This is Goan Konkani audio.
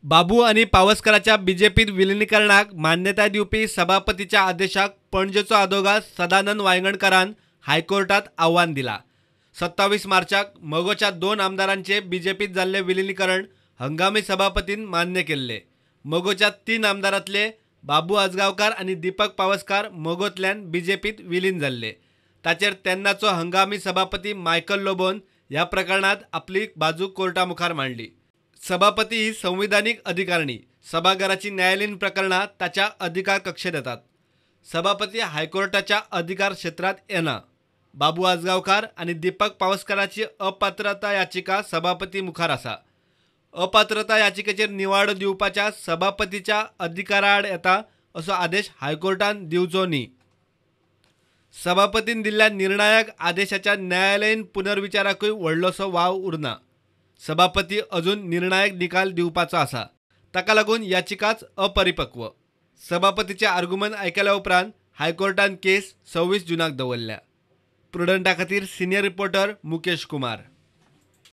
बाबू आनी पावसकराच्या बीजेपीत विलिनीकरणाक मान्यताय दिवपी सभापतीच्या आदेशाक पणजेचो आदोगाद सदानंद वायंगणकारान हायकोर्टात आव्हान दिला. 27 मार्चाक मगोच्या 2 आमदारांचे बीजेपीत जाल्ले विलिनीकरण हंगामी सभापतीन मान्य केल्ले. मगोच्या 3 आमदारांतले बाबू आजगांवकार आनी दीपक पावसकार मगोंतल्यान बीजेपीत विलीन जाल्ले. ताचेर तेन्नाचो हंगामी सभापती मायकल लोबोन ह्या प्रकरणात आपली बाजू कोर्टा मुखार मांडली. सभापती ही संविधानिक अधिकारणी, सभाघराची न्यायालयीन प्रकरणां ताच्या अधिकार कक्षेत येतात. सभापती हायकोर्टाच्या अधिकार क्षेत्रांत येना. बाबू आजगांवकार आनी दीपक पावसकाराची अपात्रता याचिका सभापती मुखार आसा. अपात्रता याचिकेचेर निवाडो दिवपाच्या सभापतीच्या अधिकाराआड येता असो आदेश हायकोर्टान दिवचो न्ही. सभापतीन दिल्ल्या निर्णायक आदेशाच्या न्यायालयीन पुनर्विचाराकूय व्हडलोसो वाव उरना. सभापती अजून निर्णायक निकाल दिवपाचो आसा, ताका लागून याचिकाच अपरिपक्व. सभापतीचे आर्गुमेंट आयकल्या उपरांत हायकोर्टान केस 26 जूनाक दवरल्या. प्रुडंटा खातीर सिनियर रिपोर्टर मुकेश कुमार.